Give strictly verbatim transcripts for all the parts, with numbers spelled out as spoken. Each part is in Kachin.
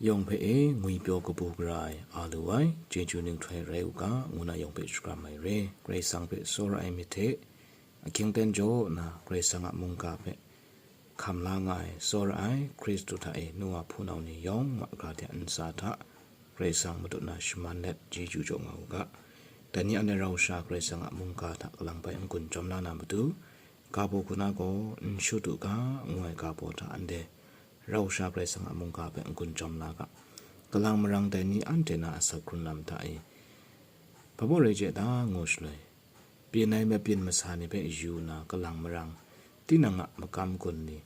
Yawng hpe e ngwipyaw kabu gara ai a lu ai, chyeju ninghtoi rai u ga, ngu na yawng hpe shakram ai re. Karai Kasang hpe tsawra ai myit hte, ahkying ten jaw nna Karai Kasang a mungga hpe hkam la nga ai, tsawra ai Hkristu hta e nu wa hpunau ni yawng, ma gara de a ntsa hta Karai Kasang matut na shaman let chyeju jaw nga u ga. Dai ni anhte rau sha Karai Kasang a mungga hta kalang bai n-gun chyawm la na matu, ga baw hku na gaw n shut u ga, ngu ai ga baw hta anhte rau sha Karai Kasang a mungga hpe n-gun chyawm la ga. Kalang marang dai ni anhte na asak hkrun lam hta e, hpa baw rai chye ta, ngu shaloi, byin ai mabyin masa ni hpe yu nna kalang marang, tinang a makam gun ni,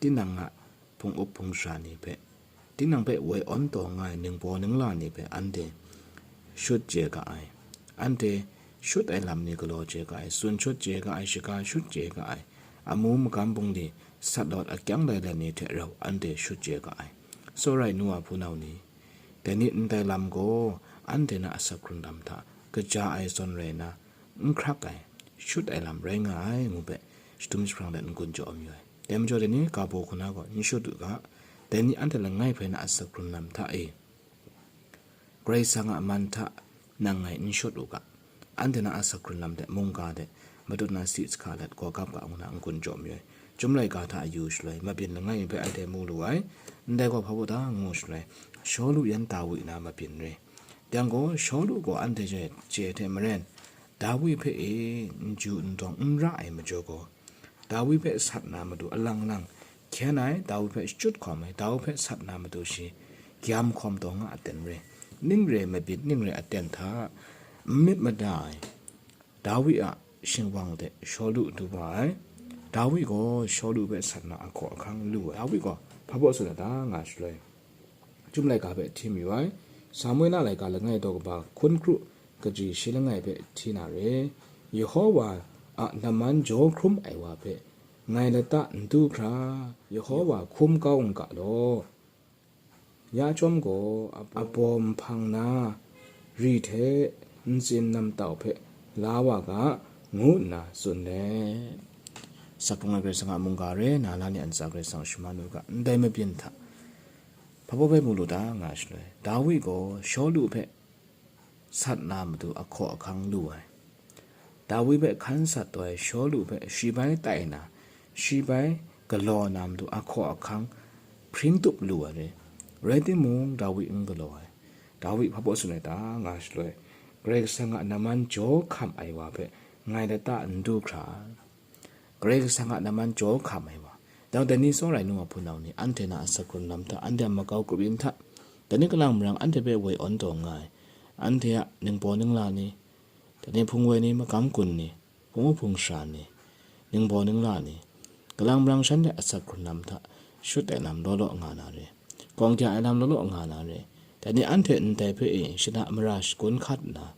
tinang a hpung up hpung sara ni hpe, tinang hpe woi awn taw nga ai ningbaw ningla ni hpe anhte shut chye ga ai. Anhte shut ai lam ni galaw chye ga ai, tsun shut chye ga ai, shaga shut chye ga ai, amu magam bungli sat lawt akyang lai lai ni hte rau anhte shut chye ga ai. Tsawra ai nu wa hpunau ni, dai ni ndai lam gaw anhte na asak hkrun lam hta kaja ai zawn rai nna, n hkrak ai, shut ai lam rai nga ai, ngu hpe shadum jahprang let n-gun jaw mayu ai. Dai majaw, dai ni ga baw hku na gaw n shut u ga, dai ni anhte langai hpe na asak hkrun lam hta e, Karai Kasang a man hta nang ngai n shut u ga, anhte na asak hkrun lam hte mungga hte matut na si sahka let gaw gap ga, ngu na n-gun jaw mayu ai. Chyum laika hta a yu shaloi, mabyin langai mi hpe anhte mu lu ai. Ndai gaw hpa baw ta, ngu shaloi, Shawlu yan Dawi na mabyin re. Yang gaw, Shawlu gaw anhte chye, chye hte maren, Dawi hpe e n ju n dawng n ra ai majaw gaw, Dawi hpe sat na matu alang lang hkyen ai, Dawi hpe shachyut hkawm ai, Dawi hpe sat na matu shi gyam hkawm taw nga aten re. Ning re mabyin, ning re aten hta n myit mada ai, Dawi a shingwang de Shawlu du wa ai. Dawi gaw Shawlu hpe sat na ahkaw ahkang lu ai. Dawi gaw hpa baw tsun ai ta, nga shaloi, Chyum laika hpe hti mayu ai. Samuela laika langai daw kaba hkun kru kaji shi langai hpe hti na re. Yawhawa a laman jaw hkrum ai wa hpe ngai lata n du hkra, Yawhawa hkum kau n ga law, ya chyawm gaw a-, abaw nhpang na ri hte ntsin namtau hpe la wa ga, ngu nna tsun let, Sakung ai Karai Kasang a mungga re na la ni a ntsa Karai Kasang shaman u ga, ndai mabyin hta hpa baw bai mu lu ta, nga shaloi, Dawi gaw Shawlu hpe sat na matu ahkaw ahkang lu ai. Dawi hpe hkan sat taw ai Shawlu hpe shi bai tai na, shi bai galaw na matu ahkaw ahkang hpring tup lu ai re. Rai timung, Dawi n galaw ai. Dawi hpa baw tsun ai ta, nga shaloi, Karai Kasang a laman jaw hkam ai wa hpe ngai lata n du hkra, Karai Kasang a laman jaw hkam ai wa. Dang dai ni tsawra ai nu wa hpunau ni, anhte na asak hkrun lam hta, anhte a makau grup yin hta, dai ni kalang marang anhte hpe woi awn taw nga ai, anhte a ningbaw ningla ni, dai ni hpung woi ni, magam gun ni, hpung u hpung sara ni, ningbaw ningla ni, kalang marang shanhte asak hkrun lam hta shut ai lam law law nga na re. Gawng kya ai lam law law nga na re. Dai ni anhte ndai hpe e shada mara shagun hkat nna,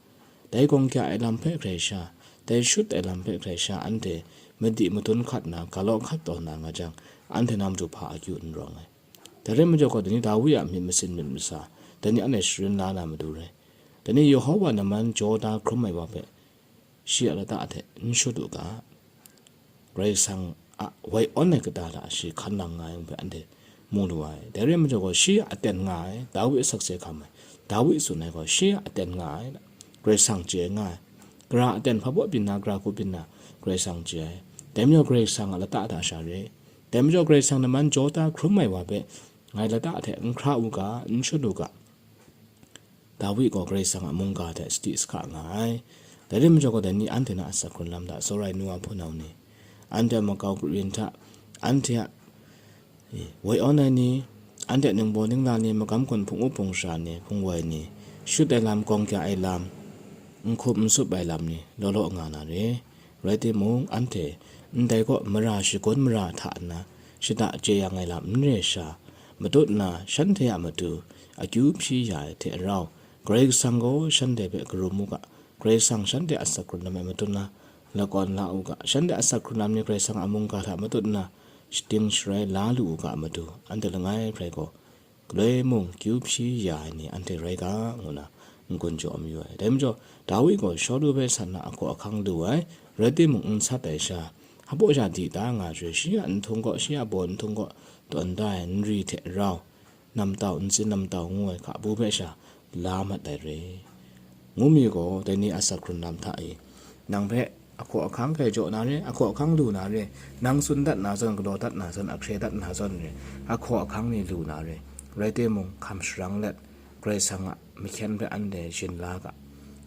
dai gawng kya ai lam hpe hkrai sha, dai shut ai lam hpe hkrai sha, anhte madi madun hkat nna, ga law hkat taw na nga jang, anhte na matu hpa akyu n rawng ai. Dai rai majaw gaw, dai ni Dawi a myit masin myit masa, dai ni anhte sharin la na matu rai. Dai ni Yawhawa laman jaw da hkrum ai wa hpe, shi a lata hte n shut u ga, Karai Kasang a woi awn ai kata hta shi hkan lang nga ai hpe anhte mu lu ai. Dai rai majaw gaw, shi a aten nga ai, Dawi a sakse hkam ai, Dawi tsun ai gaw, shi a aten nga ai, Karai Kasang chye nga ai. Gara aten hpa baw byin na, gara hku byin na, Karai Kasang chye ai. Dai majaw, Karai Kasang a lata hta sha re. Dai majaw, Karai Kasang laman jaw da hkrum ai wa hpe ngai lata hte n hkra u ga, n shut u ga. Dawi gaw Karai Kasang a mungga hte sadi sahka nga ai. Dai rai majaw gaw, dai ni anhte na asak hkrun lam hta tsawra ai nu wa hpunau ni, anhte a makau grup yin hta, anhte a, e, woi awn ai ni, anhte a ningbaw ningla ni, magam gun hpung u hpung sara ni, hpung woi ni, shut ai lam, gawng kya ai lam, n hkup n sup ai lam ni, law law nga na re. Rai timung, anhte ndai kaw mara shagun mara hta nna shada chye yang ai lam n re sha, matut nna shanhte a matu akyu hpyi ya ai hte rau, Karai Kasang gaw shanhte hpe karum u ga, Karai Kasang shanhte asak hkrun lam e matut nna lakawn la u ga, shanhte asak hkrun lam ni Karai Kasang a mungga hta matut nna shating sharai la lu u ga matu, anhte langai hpe gaw galoi mung kyu hpyi ya ai ni anhte rai ga, ngu na n-gun jaw mayu ai. Dai majaw, Dawi gaw Shawlu hpe sat na ahkaw ahkang lu ai, rai timung, n sat ai sha, hpa baw sha di da nga ai, shi a nhtung kaw, shi a baw nhtung kaw tawn da ai nri hte rau, namtau, ntsin namtau ngu ai hka bu hpe sha la mat ai re. Ngu mi gaw, dai ni a asak hkrun lam hta e, nang hpe ahkaw ahkang hkai jaw na re, ahkaw ahkang lu na re, nang tsun dat na zawn, galaw dat na zawn, ahkre dat na zawn re, ahkaw ahkang ni lu na re, rai timung, hkam sharang let, Karai Kasang a mahkyen hpe anhte shin la ga.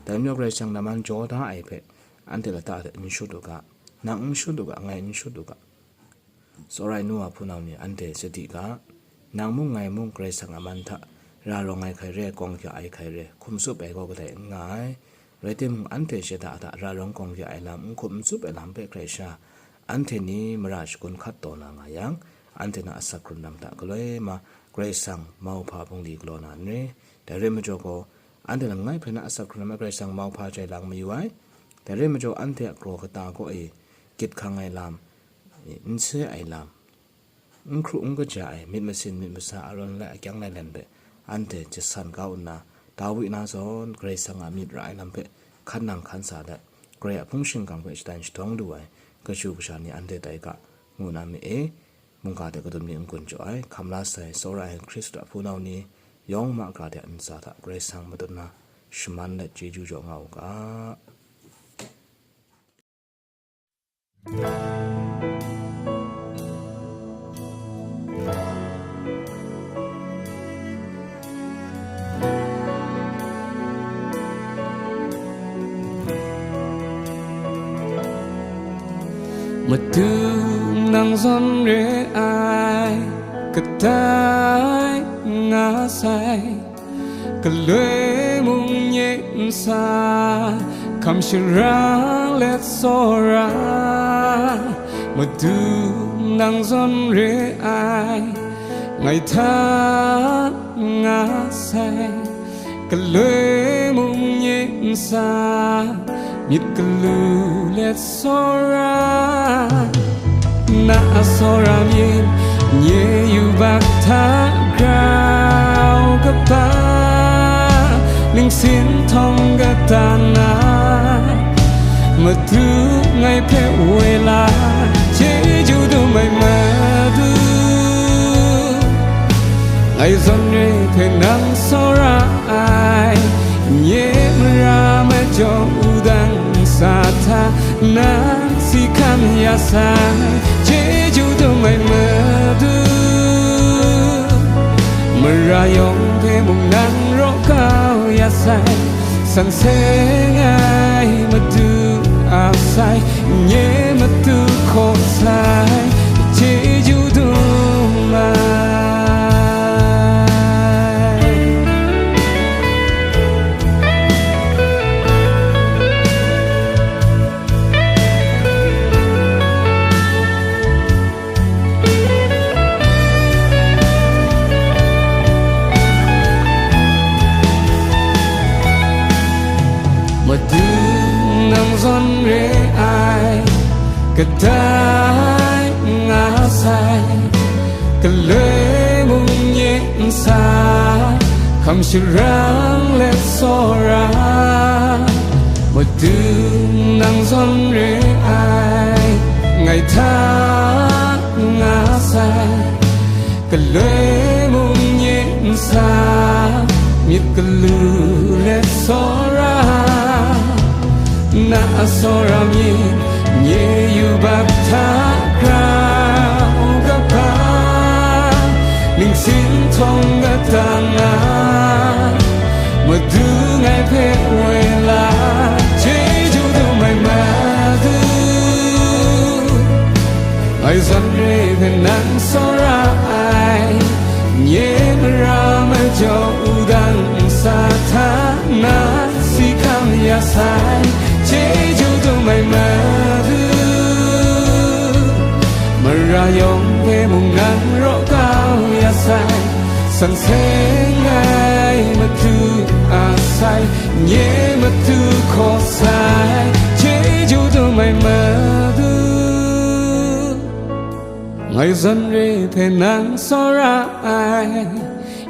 Dai majaw Karai Kasang namman jaw da ai hpe, anhte lata hte n shut u ga, nang n shut u ga, ngai n shut u ga. Tsawra ai nu wa hpunau ni, anhte sadi ga, nang mung ngai mung Karai Kasang a man hta ra rawng ai hkai re, kawng ya ai hkai re, hkum tsup ai gaw kadai n nga ai. Rai timung, anhte shada hta ra rawng kawng ya ai lam, n hkum n tsup ai lam hpe hkrai sha, anhte ni mara shagun hkat taw na nga yang, anhte na asak hkrun lam hta galoi ma Karai Kasang mauhpa bungli galaw na n re. Dai rai majaw gaw, anhte langai hpe na asak hkrun lam hpe Karai Kasang mauhpa jai lang mayu ai. Dai rai majaw, anhte a kraw kata kaw e gyit hkang ai lam, n se ai lam, n hkru n kaja ai, myit masin myit masa, arawn lai akyang lailen hpe anhte jasan kau nna, Dawi na zawn Karai Kasang a myit ra ai lam hpe hkan nang hkan sa dat, Karai a hpung shingkang hpe shadan shahtawng lu ai kashu kasha ni anhte tai ga, ngu na mi e. Mungga hte kadun mi n-gun jaw ai, hkam la sai, tsawra ai Hkristu a hpunau ni yawng ma gara de a ntsa hta Karai Kasang matut na shaman let chyeju jaw nga u ga. Madu nang zawn re ai, kadai nga sai, galoi mung nye nsa, hkam sharang let tsawra, Madu nang zawn re ai, ngai hta nga sai, galoi mung nye nsa, myit galu let tsawra, na a tsawra myit nye yubak hta grau kaba, ningsin htawng kata na, Madu ngai hpe woi la, chyeju dum ai Madu. Ngai zawn re hpe nang tsawra ai, nye mara majaw wudang sa hta na si hkam ya sai, chyeju dum ai Madu. Mara yawng hpe mung nang raw kau ya sai, san seng ai Madu a sai, nye matu hkaw sai, chyeju dum ai. Madu nang zawn re ai, kadai nga sai, galoi mung nye nsa, hkam sharang let tsawra, Madu nang zawn re ai, ngai hta nga sai, galoi mung nye nsa, myit galu let tsawra, na a tsawra myit nye yubak hta grau kaba, ningsin htawng kata na, Madu ngai hpe woi la, chyeju dum ai Madu. Ngai zawn re hpe nang tsawra ai, nye mara majaw wudang nsa hta na si hkam ya sai, chyeju dum ai Madu. Mara yawng hpe mung nang raw kau ya sai, san seng ai Madu a sai, nye matu hkaw sai, chyeju dum ai Madu. Ngai zawn re hpe nang tsawra ai,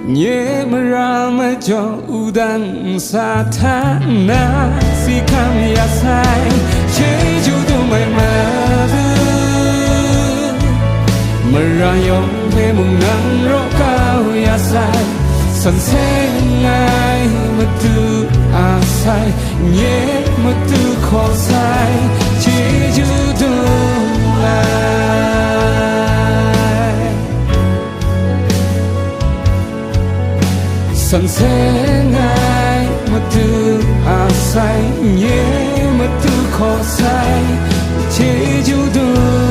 nye mara majaw wudang nsa hta na si hkam ya sai, chyeju dum ai Madu. Mara yawng hpe mung nang raw kau Ya sai, san seng ai Madu a sai, nye Madu hkaw sai, chyeju dum ai. San seng ai Madu a sai, nye Madu hkaw sai, chyeju dum